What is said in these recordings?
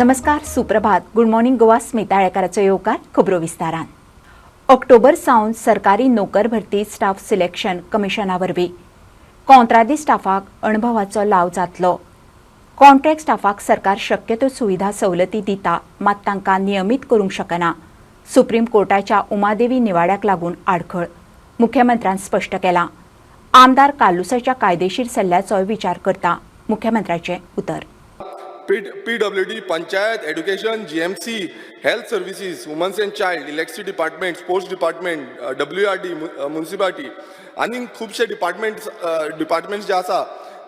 नमस्कार, सुप्रभात. Good morning Goa, Smita आळेकाराचो येवकार खबरो विस्तारान. ऑक्टोबर सावन सरकारी नोकर भरती स्टाफ सिलेक्शन कमिशना वरवीं कॉंत्रादी स्टाफाक अणभवाचो लाव जातलो. कॉन्ट्रॅक्ट स्टाफाक सरकार शक्य त्यो सुविधा सवलती दिता, मात तांकां नियमीत करूंक शकना. सुप्रीम कोर्टाच्या उमादेवी निवाड्याक लागून आडखळ, मुख्यमंत्र्यान स्पश्ट केलां. आमदार कार्लुसाच्या कायदेशीर सल्ल्याचोय विचार करता, मुख्यमंत्र्याचें उतर. PWD, panchayat, education, GMC, health services, womens and child, electricity department, sports department, WRD, municipality आनी खुबशे डिपार्टमेंट्स जे आसा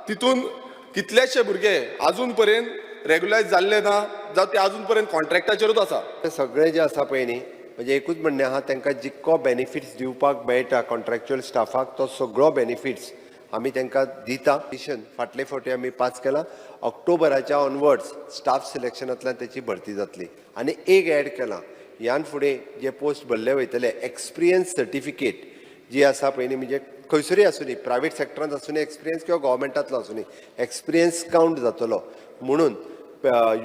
तितून कितलेशे भुरगे अजून पर्यंत रेगुलायज जाल्ले ना, जावं ते अजून पर्यंत कॉन्ट्रॅक्टाचेरूच आसा. सगळे जे आसा पळय न्ही, म्हणजे एकूच म्हणणें आहा, तांकां जितको बेनिफिट्स दिवपाक मेळटा कॉन्ट्रॅक्च्युअल स्टाफाक तो सगळो बेनिफिट्स आमी तांकां दिता. फाटले फावटी आमी पास केला, ऑक्टोबराच्या ऑनवर्ड्स स्टाफ सिलेक्शनांतल्यान तेची भरती जातली. आनी एक एड केलां, ह्यान फुडें जे पोस्ट भरले वयतले एक्सपिरियन्स सर्टिफिकेट जी आसा पळय न्ही, म्हणजे खंयसरूय आसूं न्ही, प्रायवेट सेक्टरांत आसूं न्ही एक्सपिरियन्स किंवा गव्हर्मेंटांतलो आसूं न्ही, एक्सपिरियन्स कावंट जातलो. म्हणून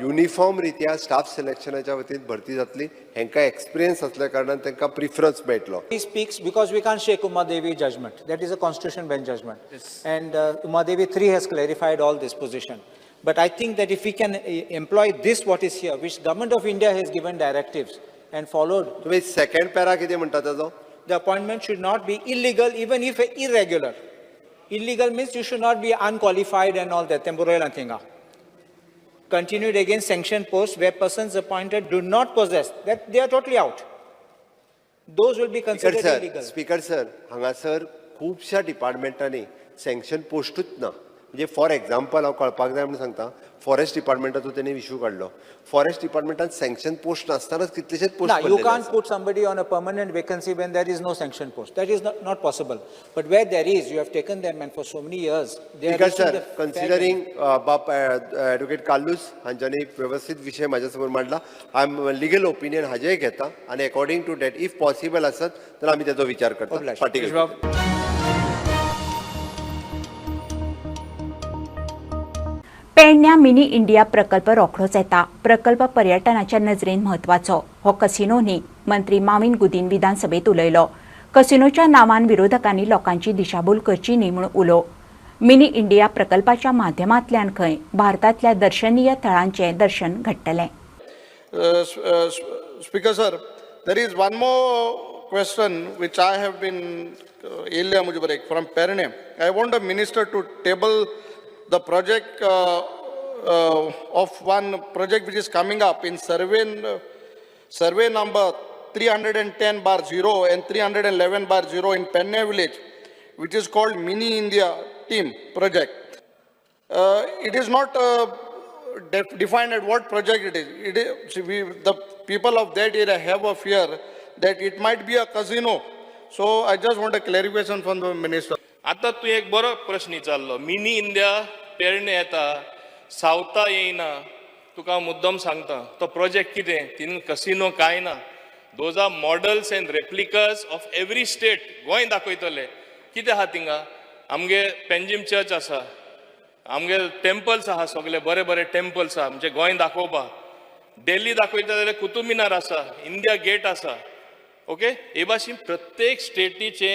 युनिफॉर्म रित्या स्टाफ सिलेक्शनाच्या वतीन भरती जातली. हेंकां एक्सपिरियन्स आसल्या कारणान तांकां प्रिफरन्स मेळटलो. He speaks because we can't shake Umadevi judgment. That is a constitution bench judgment. Yes. And Umadevi 3 has clarified all this position. But I think that if we can employ this what is here, which Government of India has given directives and followed. तुमी second para कितें म्हणटा ताजो? The appointment should not be illegal even if irregular. Illegal means you should not be unqualified and all that. Temporal thinga. Continued against sanctioned posts where persons appointed do not possess, that they are totally out. Those will be considered sir, illegal. Speaker sir, हांगासर खुबश्या डिपार्टमेंटांनी sanction पोस्टूच ना. म्हणजे for example हांव कळपाक जाय म्हणून सांगता, forest डिपार्टमेंटाचो तेणी इशू काडलो. फॉरेस्ट डिपार्टमेंटान सँक्शन पोस्ट नासतनाच कितलेशेच post No, you can't put somebody on a permanent vacancy when there is no sanction post. That is not possible. But where there is, you have taken them and for so many years, they are speaker reaching sir, the fair considering बाब advocate Carlos हांच्यांनी वेवस्थीत विशय म्हाज्या समोर मांडला, I am legal opinion हाजेय घेता आनी according to that if possible आसत तर आमी तेजो विचार करता. Obliged. फाटीं घेता. पेडण्या मिनी इंडिया प्रकल्प रोखडोच येता. प्रकल्प पर्यटनाच्या नजरेन म्हत्वाचो, हो कसिनो न्ही, मंत्री माविन गुदीन विधानसभेत उलयलो. कसिनोच्या नांवान विरोधकांनी लोकांची दिशाभूल करची न्ही म्हूण उलो. मिनी इंडिया प्रकल्पाच्या माध्यमांतल्यान खंय भारतांतल्या दर्शनीय थळांचें दर्शन घडटलें. Speaker sir, there is one more question which I have been येयल्ल्या म्हजे break from Pernem. I want the minister to table the project of one project which is coming up in survey number 310/0 and 311/0 in Pernem village, which is called Mini India Team Project. It is not defined at what project it is. It is see, the people of that area have a fear that it might be a casino. So I just want a clarification from the minister. आतां तूं एक बरो प्रश्न विचारलो. Mini India पेरणे येता, सावथा येयना. तुका हांव मुद्दम सांगता, तो प्रोजेक्ट कितें, तितून कसिनो कांय ना. Those are models and replicas of every state. Goa दाखयतले कितें आहा थिंगा. आमगे पेंजीम चर्च आसा, आमगे टेम्पल्स आहा, सगळे बरे बरे टेम्पल्स आहा म्हणजे गोंय दाखोवपाक. दिल्ली दाखयता जाल्यार कुतूब मिनार आसा, इंडिया गेट आसा. ओके, हे भाशेन प्रत्येक स्टेटीचे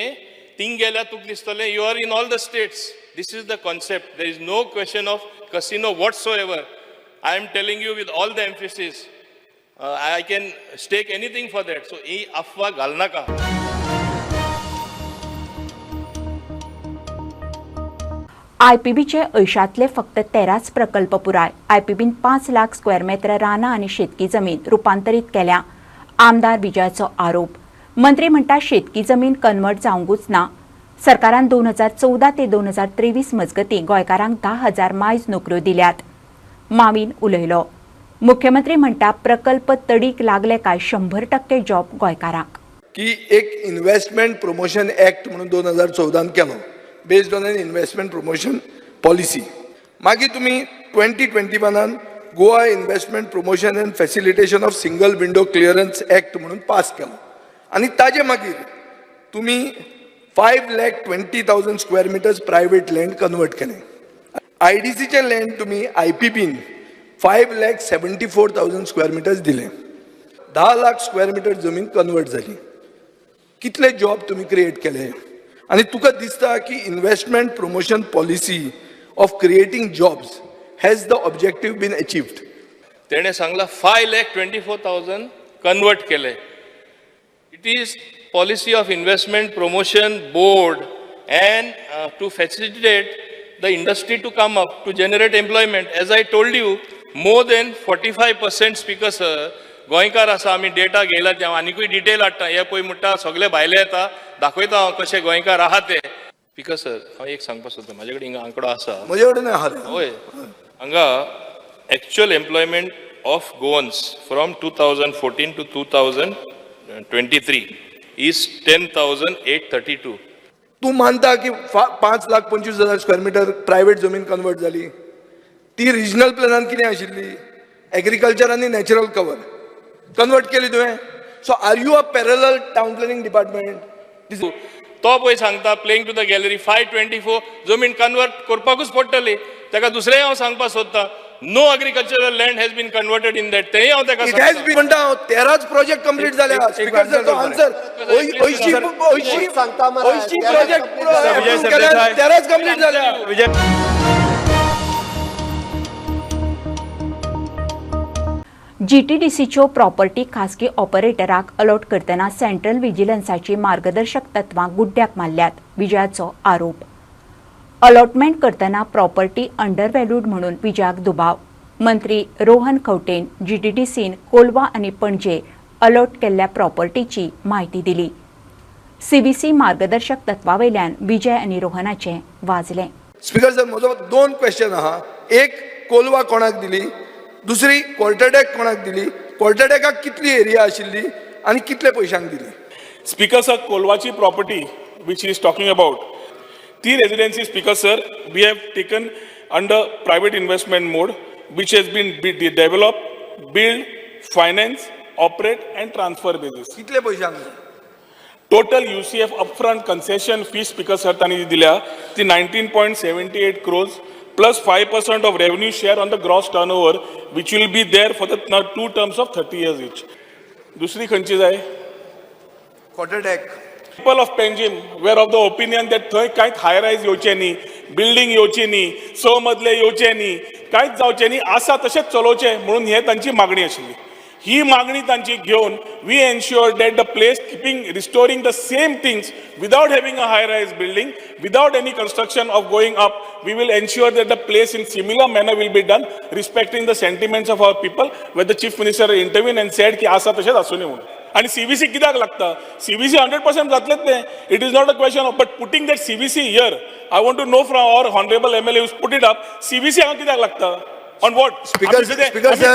थिंग गेल्यार तुका दिसतलें you are in all the states. This is the concept. There is no question of casino whatsoever. I am telling you with all the emphasis. I can stake anything for that. So ही अफवा घालनाका. आयपीबीचे अंयशांतले फक्त 13 प्रकल्प पुराय. आयपीबीन 5 lakh square मेत्र रानां आनी शेतकी जमीन रुपांतरीत केल्या, आमदार विजयाचो आरोप. मंत्री म्हणटा शेतकी जमीन कन्वर्ट जावंकूच ना. सरकारान 2014 ते 2023 मजगतीं गोंयकारांक 10,000 मायज नोकऱ्यो दिल्यात, माविन उलयलो. मुख्यमंत्री म्हणटा प्रकल्प तडीक लागले काय 100% जॉब गोंयकारांक. की एक इन्व्हेस्टमेंट प्रमोशन एक्ट म्हणून 2014 केलो, based on an investment promotion policy. मागीर तुमी 2021 Goa investment promotion and facilitation of single window clearance act म्हणून पास केलो आनी ताजे मागीर तुमी 5,20,000 square meters private land convert केलें. आयडीसीचें लँड तुमी आयपीबीन 5,74,000 square meters दिले. 10 लाख स्क्वेअर मिटर जमीन कन्वर्ट जाली. कितले जॉब तुमी क्रिएट केले? आनी तुका दिसता की investment promotion policy of creating jobs has the objective been achieved? तेणें सांगलां 5,24,000 convert केले. It is policy of Investment Promotion Board and to facilitate the industry to come up to generate employment. As I told you, more than 45%, Speaker sir, गोंयकार आसा. आमी data घेयला ते हांव आनिकूय detail हाडटा. हे पळय म्हणटा सगळे भायले येता, दाखयता हांव कशे गोंयकार आहा ते. स्पीकर सर, हांव एक सांगपाक सोदता, म्हाजे कडेन हिंगा आंकडो आसा. म्हजे कडेन आहा रे. हय, हांगा actual employment of Goans from 2014 to 2023 is 10,832. तूं मानता की 5,25,000 स्क्वेअर मिटर प्रायव्हेट जमीन कन्वर्ट जाली? ती रिजनल प्लॅनान कितें आशिल्ली? एग्रीकल्चर आनी नॅचरल कवर कन्वर्ट केली तुवें. So are you a parallel town planning department? तो पळय सांगता playing to the gallery. 524 जमीन कन्वर्ट करपाकूच पडटली ताका. दुसरें हांव सांगपाक सोदता, no agricultural land has been converted in that. तेंय हांव ताका it has सांगता. बी म्हणटा हांव, 13च प्रोजेक्ट कंप्लीट जाल्या. एक स्पीकर सर, तो answer. Answer 80 80 सांगता मरे, 80 तेराच प्रोजेक्ट complete जाल्या. विजय सरदेसाय. 13च कंप्लीट जाल्या. विजय. जीटीडीसीच्यो प्रॉपर्टी खासगी ऑपरेटराक अलॉट करतना सेंट्रल विजिलन्साची मार्गदर्शक तत्वां गुड्ड्याक मारल्यात, विजयाचो आरोप. अलॉटमेंट करतना प्रॉपर्टी अंडरव्हॅल्यूड म्हणून विजयाक दुबाव. मंत्री रोहन खंवटेन जीटीडीसीन कोलवा आनी पणजे अलॉट केल्ल्या प्रॉपर्टीची म्हायती दिली. सीव्हीसी मार्गदर्शक तत्वावयल्यान विजय आनी रोहनाचें वाजलें. स्पीकर सर, म्हजो दोन क्वेश्चन आहा. एक, कोलवा कोणाक दिली? दुसरी, क्वॉर्टरडेक कोणाक दिली? क्वॉर्टरडेकाक कितली एरिया आशिल्ली आनी कितले पयशांक दिली? Speaker sir, Kolwachi property which he is talking about, ती residency, Speaker sir, we have taken under private investment mode, which has been developed, build, finance, operate and transfer basis. कितले पयशांक? Total UCF upfront concession fee, Speaker sir, तांणी जी दिल्या ती 19.78 crores plus 5% of revenue share on the gross turnover, which will be there for the two terms of 30 years each. दुसरी खंयची जाय? Quarter deck. People of Panjim were of the opinion that थंय कांयच हाय रायज येवचे न्ही, बिल्डींग येवची न्ही, स मजले येवचे न्ही, कांयच जावचें न्ही, आसा तशेंच चलोवचें म्हणून हे तांची मागणी आशिल्ली. ही मागणी तांची घेवन we ensure that the place, keeping restoring the same things without having a high rise building, without any construction of going up, we will ensure that the place in similar manner will be done, respecting the sentiments of our people, where the Chief Minister intervene and said की आसा तशेंच आसूं म्हणून. आणि CVC कित्याक लागता? CVC 100% जातलेच तें. It is not a question of, but putting that CVC here, I want to know from our honourable MLA, put it up, CVC हांगा कित्याक लागता? On what? Speaker sir,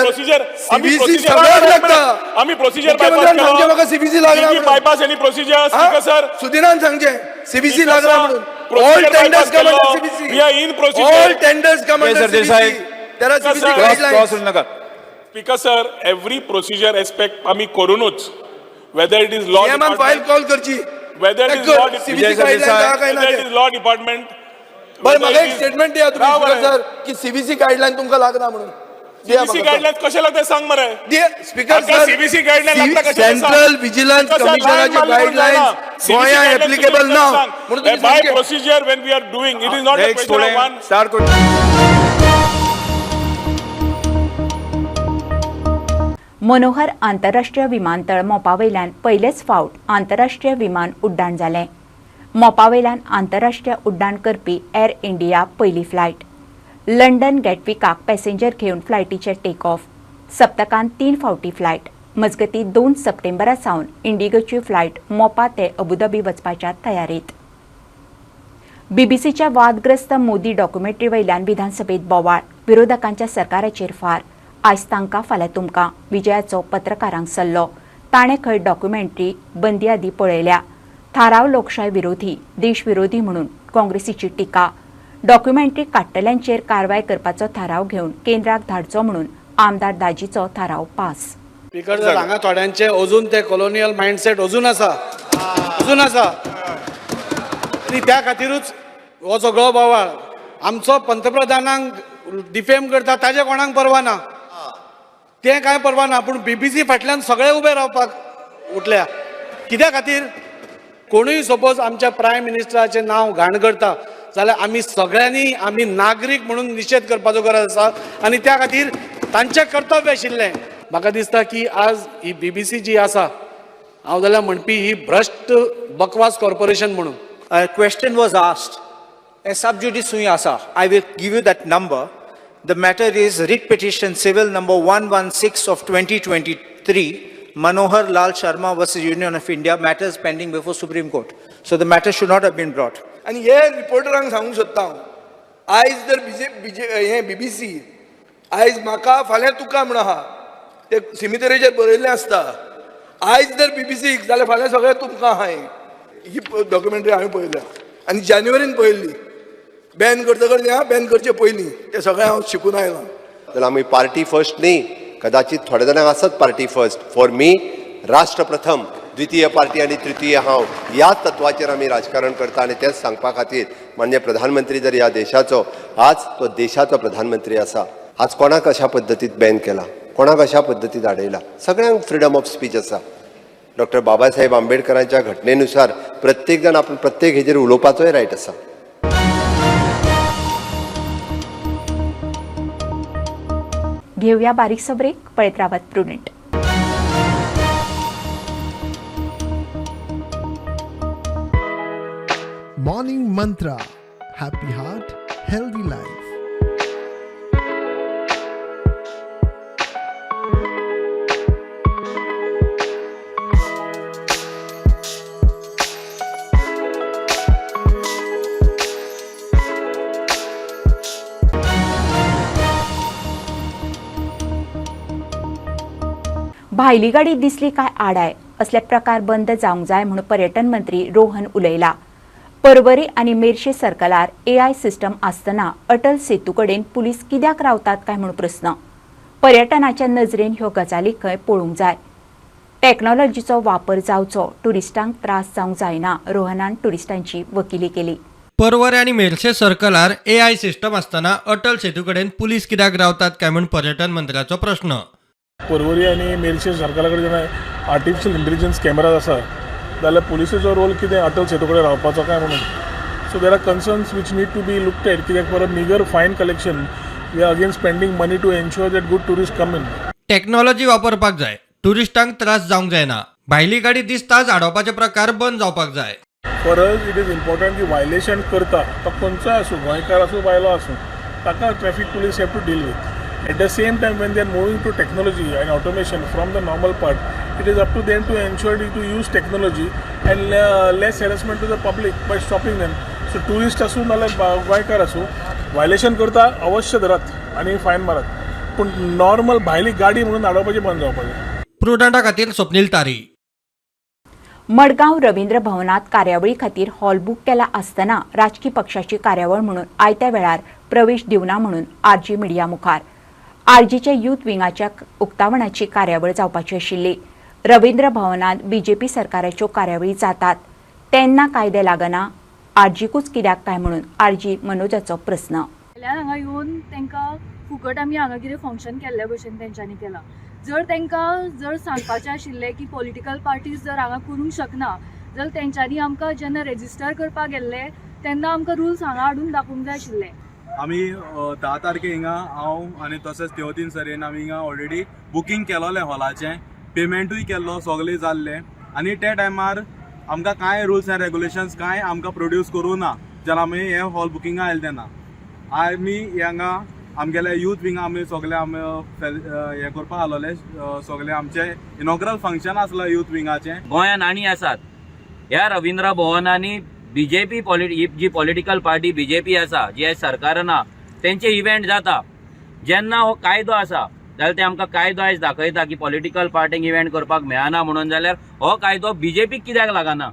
procedure CVC सगळ्याक लागता. आमी procedure मुख्यमंत्र्यान सांगचें म्हाका CVC लागना म्हणून. Bypass any procedure, speaker sir? सुदिनान सांगचें सीव्हीसी Speaker लागना sir, म्हणून. All procedure tenders bypass come under केलो. CVC. We are in procedure. All tenders come Vijay under Sardesai. CVC. There are Speaker CVC sir. Cross cross guidelines. उलोवं नाका. Speaker sir, every procedure aspect आमी करूनच, whether it is law सीएमान file call करची. Whether it is law CVC Vijay guidelines Sardesai. आहा काय ना weather ते. It is law department. बरं, म्हाका एक स्टेटमेंट दिया तुम्ही स्पीकर सर की सीव्हीसी गायडलायन तुमकां लागना म्हणून. दिया सीव्हीसी म्हाका. गायडलायन्स कशें लागता सांग मरे. स्पीकर आतां सर, CVC guideline लागता कशें ते सांग. Central vigilance Speaker sir, line कमिशनाचे मारली म्हणून जायना. गायडलायन्स CVC गोंयांत guidelines applicable ना सांग. म्हणून तुम्ही By सांगचें. procedure when we are doing, it is not a next question of फुडें one. स्टार्ट कर. मनोहर आंतरराष्ट्रीय विमानतळ मोपावयल्यान पयलेच फावट आंतरराष्ट्रीय विमान उड्डाण जालें. मोपावयल्यान आंतरराष्ट्रीय उड्डाण करपी एअर इंडिया पयली फ्लायट. लंडन गॅटविकाक पॅसेंजर घेवन फ्लायटीचे टेक ऑफ. सप्तकांत तीन फावटी फ्लायट. मजगतीं, 2 सप्टेंबरा सावन इंडिगोची फ्लायट मोपा ते अबुधाबी वचपाच्या तयारेत. बीबीसीच्या वादग्रस्त मोदी डॉक्युमेंटरी वयल्यान विधानसभेत बोवाळ. विरोधकांच्या सरकाराचेर फार. आयज तांकां, फाल्यां तुमकां, विजयाचो पत्रकारांक सल्लो. ताणें खंय डॉक्युमेंटरी बंदी आदी पळयल्या. थाराव लोकशाय विरोधी, देश विरोधी म्हणून काँग्रेसीची टिका. डॉक्युमेंटरी काडटल्यांचेर कारवाय करपाचो थाराव घेवन केंद्राक धाडचो म्हणून आमदार दाजीचो थाराव पास. स्पीकर सर, हांगा थोड्यांचे अजून ते कॉलोनियल मायंडसेट अजून आसा, अजून आसा आनी त्या खातीरूच हो सगळो बोवाळ. आमचो पंतप्रधानांक डिफेम करता ताजे कोणाक पर्वा ना, तें कांय पर्वा ना, पूण बीबीसी फाटल्यान सगळे उबे रावपाक उठल्या. कित्या खातीर? कोणूय सपोज आमच्या प्रायम मिनिस्टराचें नांव घाण करता जाल्यार आमी सगळ्यांनी आमी नागरीक म्हणून निशेध करपाचो गरज आसा आनी त्या खातीर तांचें कर्तव्य आशिल्लें. म्हाका दिसता की आज ही बीबीसी जी आसा, हांव जाल्यार म्हणपी ही भ्रश्ट बकवास कॉर्पोरेशन म्हणून. A question was asked, a sub judice sui asa. I will give you that number. The matter is writ petition civil number 116 of 2023, Manohar Lal Sharma versus Union of India, matters pending before Supreme Court. So the matter should not have been brought. आनी हे रिपोर्टरांक सांगूंक सोदता हांव, आयज जर बीजे बीजे हें BBC आयज म्हाका फाल्यां तुका म्हूण आहा, ते सिमितरीचेर बरयल्लें आसता. आयज जर बीबीसीक जाल्यार फाल्यां सगळें तुमकां आहा. ही डॉक्युमेंटरी हांवें पळयल्या आनी जानेवारीन पळयल्ली. बॅन करतकच ह्या बॅन करचे पयलीं तें सगळें हांव शिकून आयलां. जाल्यार आमी पार्टी फर्स्ट न्ही, कदाचित थोड्या जाणांक आसत पार्टी फर्स्ट, फॉर मी राष्ट्र प्रथम, द्वितीय पार्टी आनी तृतीय हांव, ह्या तत्वाचेर आमी राजकारण करता. आनी तेंच सांगपा खातीर माननीय प्रधानमंत्री जर ह्या देशाचो, आज तो देशाचो प्रधानमंत्री आसा, आज कोणाक अशा पद्दतीत बॅन केला, कोणाक अशा पद्दतीत आडयला? सगळ्यांक फ्रिडम ऑफ स्पीच आसा. डॉक्टर बाबासाहेब आंबेडकरांच्या घटनेनुसार प्रत्येक जाण आपण प्रत्येक हेजेर उलोवपाचोय रायट आसा. घेवया बारीकसो ब्रेक, पळयत रावात Prudent. Morning Mantra, happy heart, healthy life. भायली गाडी दिसली काय आडाय असले प्रकार बंद जावंक जाय म्हूण पर्यटन मंत्री रोहन उलयला. परवरी आनी मेरशे सर्कलार एआय सिस्टम आसतना अटल सेतू कडेन पुलीस कित्याक रावतात काय म्हूण प्रस्न. पर्यटनाच्या नजरेन ह्यो गजाली खंय पळोवंक जाय. टॅक्नॉलॉजीचो वापर जावचो, ट्युरिस्टांक त्रास जावंक जायना. रोहनान ट्युरिस्टांची वकिली केली. परवरी आनी मेरशे सर्कलार एआय सिस्टम आसतना अटल सेतू कडेन पुलीस कित्याक रावतात काय म्हूण पर्यटन मंत्र्याचो प्रश्न. परवरी आनी मेरशे सर्कला कडेन जेन्ना आर्टिफिशियल इंटेलिजन्स कॅमेराज आसा जाल्यार पुलिसेचो रोल कितें अटल सेतू कडेन रावपाचो काय म्हणून. So there are concerns which need to be looked at, कित्याक परत meagre fine collection we are again spending money to ensure that good tourist come in. Technology वापरपाक जाय, ट्युरिस्टांक त्रास जावंक जायना. भायली गाडी दिसताच आडोवपाचे प्रकार बंद जावपाक जाय. For us it is important की वायलेशन करता तो खंयचोय आसूं, गोंयकार आसूं भायलो आसूं, ताका traffic police have to deal with. At the same time, when they are moving to technology and automation from the normal part, it is up to them to ensure to use technology and less harassment to the public by stopping them. So tourist आसूं नाल्यार गोंयकार आसूं, violation करता अवश्य धरात आनी fine मारात, पूण normal भायली गाडी म्हणून आडोवपाची बंद जावपाक जाय. प्रुडंटा खातीर स्वप्नील तारी. मडगांव रवींद्र भवनात कार्यावळी खातीर हॉल बूक केला आसतना राजकी पक्षाची कार्यावळ म्हणून आयत्या वेळार प्रवेश दिवना म्हणून आरजी मिडिया मुखार. आरजीच्या यूथ विंगाच्या उक्तावणाची कार्यावळ जावपाची आशिल्ली. रवींद्र भवनात बीजेपी सरकाराच्यो कार्यावळी जातात तेन्ना कायदे लागना, आरजीकूच कित्याक काय म्हणून आरजी मनोजाचो प्रस्न. हांगा येवन तांकां फुकट आमी हांगा कितें फंक्शन केल्ल्या भशेन तेंच्यांनी केलां. जर तांकां जर सांगपाचें आशिल्लें की पॉलिटिकल पार्टीज जर हांगा करूंक शकना जाल्यार तेंच्यांनी आमकां जेन्ना रेजिस्टर करपाक गेल्ले तेन्ना आमकां रुल्स हांगा हाडून दाखोवंक जाय आशिल्ले. आमी 10 तारखे हिंगा हांव आनी तशेंच तेवतीन सरेन आमी हिंगा ऑलरेडी बुकींग केलोलें हॉलाचें, पेमेंटूय केल्लो, सगळें जाल्लें. आनी त्या टायमार आमकां कांय रुल्स एंड रेगुलेशन्स कांय आमकां प्रोड्यूस करूं ना जेन्ना आमी हें हॉल बुकिंगा आयले तेन्ना. आमी हांगा आमगेले यूथ विंगा आमी सगळे आमी हें करपाक आसलोले, सगळे आमचें इनॉग्रल फंक्शन आसलो यूथ विंगाचें. गोंयांत आनी आसात ह्या रवींद्र भवनांनी बीजेपी जी पॉलिटिकल पार्टी बीजेपी आसा, जी आयज सरकारान तेंचे इव्हेंट जाता. जेन्ना हो कायदो आसा जाल्यार ते आमकां कायदो आयज दाखयता की पॉलिटिकल पार्टींक इव्हेंट करपाक मेळना म्हणून, जाल्यार हो कायदो बीजेपीक कित्याक लागना?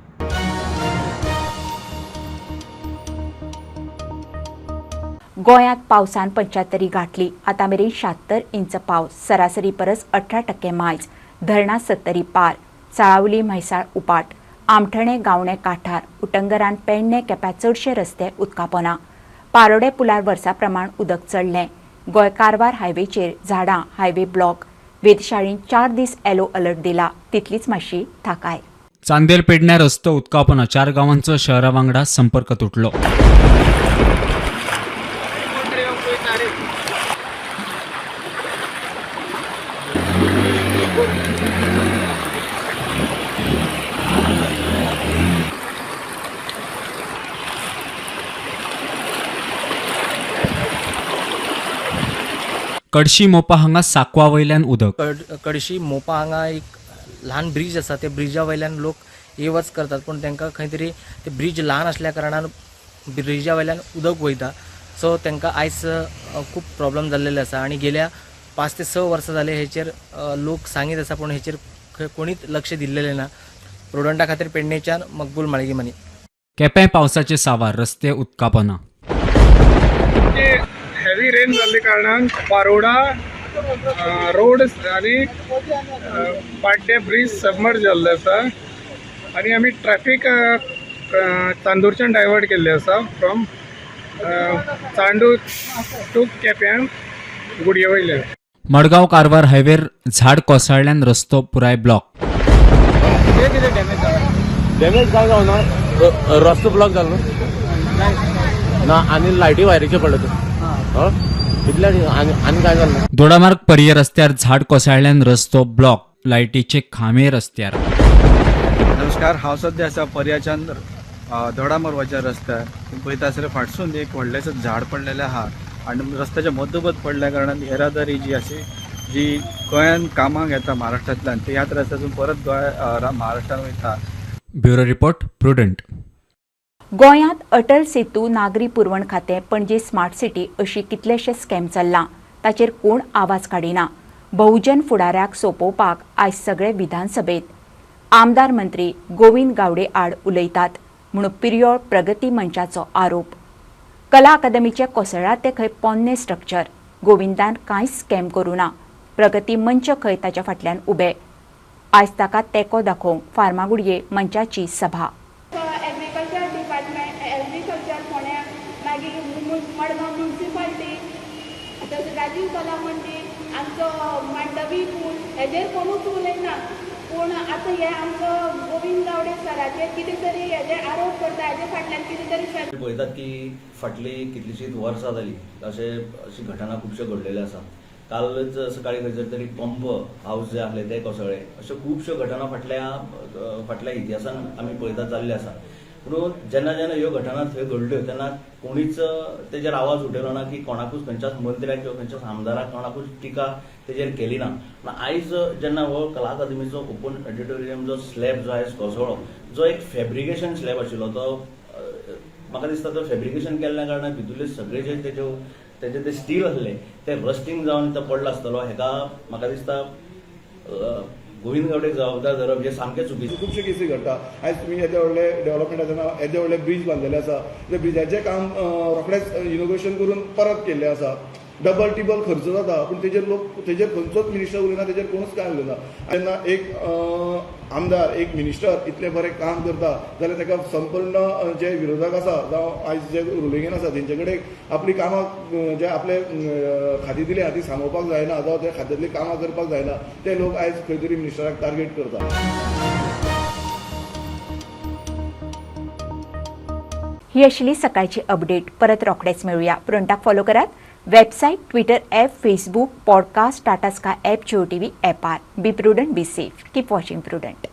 गोंयांत पावसान 75 गांठली. आतां मेरेन 76 इंच पावस, सरासरी परस 18% मायज. धरणां 70 पार. साळावली म्हैसाळ उपाट. आमठणे गावणे काठार, उटंगरान पेडणे केप्यां चडशे रस्ते उदकापोना. पारोडे पुलार वर्सा प्रमाण उदक चडलें. गोंय कारवार हायवेचेर झाडां, हायवे ब्लॉक. वेधशाळेन 4 दीस येलो अलर्ट दिला, तितलीच मातशी थाकाय. चांदेल पेडण्या रस्तो उदकापना, 4 गावांचो शहरा वांगडा संपर्क तुटलो. कडशी मोपा हांगा साकवा वयल्यान उदक. कडशी मोपा हांगा एक ल्हान ब्रिज आसा, त्या ब्रिजा वयल्यान लोक ये वच करतात, पूण तांकां खंय तरी ते ब्रिज ल्हान आसल्या कारणान ब्रिजा वयल्यान उदक वयता. सो तांकां आयज खूब प्रॉब्लम जाल्लेले आसा आनी गेल्या 5 ते 6 वर्सां जाले हेचेर लोक सांगीत आसा, पूण हेचेर कोणीच लक्ष दिल्लेलें ना. प्रुडंटा खातीर पेडणेच्यान मकबूल माळगीमानी. केपें पावसाचे सावार, रस्ते उदकापना. हेवी रेन जाल्ले कारणान पारोडा रोड आनी पाड्डे ब्रिज सबमर्ज जाल्ले आसा आनी आमी ट्रॅफिक चांदूरच्यान डायवर्ट केल्ले आसा फ्रॉम चांदूर टू केप्यां गुडये वयल्यान. मडगांव कारवार हायवेर झाड कोसळ्ळ्यान रस्तो पुराय ब्लॉक. डॅमेज काय जावना, रस्तो ब्लॉक जालो ना आनी लायटी वायरीचे पडले. दोडामार्ग पर्ये रस्त्यार झाड कोसळ्ळ्यान रस्तो ब्लॉक, लायटीचे खांबे रस्त्यार. नमस्कार, हांव सद्या आसा पर्याच्यान दोडामार्गाच्या रस्त्यार. पळयता आसतना फाटसून एक व्हडलेंशें झाड पडलेलें आहा आनी रस्त्याच्या मदोमद पडल्या कारणान येरादारी जी आसा जी गोंयान कामाक येता महाराष्ट्रांतल्यान ती ह्याच रस्त्यातून परत गोंय महाराष्ट्रान वयता. Bureau report, Prudent. गोंयांत अटल सेतू, नागरी पुरवण खातें, पणजी स्मार्ट सिटी अशी कितलेशे स्कॅम चल्ला, ताचेर कोण आवाज काडिना. बहुजन फुडाऱ्याक सोंपोवपाक आयज सगळे विधानसभेत आमदार मंत्री गोविंद गावडे आड उलयतात म्हणून पिर्योळ प्रगती मंचाचो आरोप. कला अकादमीचे कोसळ्ळा ते खंय पोन्ने स्ट्रक्चर, गोविंदान कांयच स्कॅम करूं ना. प्रगती मंच खंय ताच्या फाटल्यान उबे. आयज ताका तेंको दाखोवंक फार्मागुडये मंचाची सभा. मडगांव म्युनिसिपालिटी, तशें राजीव कला मंदिर, आमचो मांडवी पूल हेजेर कोणूच उलयना. पूण आतां हे आमचो गोविंद गावडे सराचेर कितें तरी हेजे आरोप करता, हेजे फाटल्यान कितें तरी पळयतात की फाटली कितलीशींच वर्सां जाली अशी घटना खुबश्यो घडलेल्यो आसा. कालच सकाळी खंयसर तरी पंप हावस जे आसले ते कोसळ्ळे. अश्यो खुबश्यो घटना फाटल्या इतिहासान आमी पळयतात जाल्ल्यो आसा. पूण जेन्ना जेन्ना ह्यो घटना थंय घडल्यो तेन्ना कोणीच तेजेर आवाज उठयलो ना की कोणाकूच खंयच्याच मंत्र्याक किंवा खंयच्याच आमदाराक कोणाकूच टिका तेजेर केली ना. पूण आयज जेन्ना हो कला अकादमीचो ओपन ऑडिटोरियम जो स्लॅब जो आयज कोसळ्ळो, जो एक फेब्रिकेशन स्लॅब आशिल्लो, तो म्हाका दिसता तो फेब्रिकेशन केल्ल्या कारणान भितुरले सगळे जे तेजे ते स्टील आसले ते रस्टिंग जावन तो पडलो आसतलो. हेका म्हाका दिसता गोविंद गावडे जबाबदार धरप हे सामकें चुकीचें. खुबशे केसी घडटा. आयज तुमी येदे व्हडले डेव्हलपमेंट आसतना येदे व्हडले ब्रीज बांदलेले आसा, ते ब्रिजाचें काम रोखडेंच इनोग्रेशन करून परत केल्लें आसा. डबल टिबल खर्च जाता, पूण तेजेर लोक तेजेर खंयचोच मिनिस्टर उलयना, तेजेर कोणूच कांय उलयना. जेन्ना एक आमदार, एक मिनिस्टर इतलें बरें काम करता जाल्यार ताका संपूर्ण जे विरोधक आसा जावं आयज जे रुलिंगेन आसा तेंचे कडेन आपली कामां जे आपले खाती दिल्या ती सांगोवपाक जायना जावं त्या खात्यांतलीं कामां करपाक जायना, ते लोक आयज खंय तरी मिनिस्टराक टार्गेट करता. ही आशिल्ली सकाळची अपडेट. परत रोखडेच मेळुया. प्रुडंटाक फॉलो करात website, Twitter app, Facebook, podcast, Tata Sky app, Jio TV ॲपार. Be prudent, be safe, keep watching Prudent.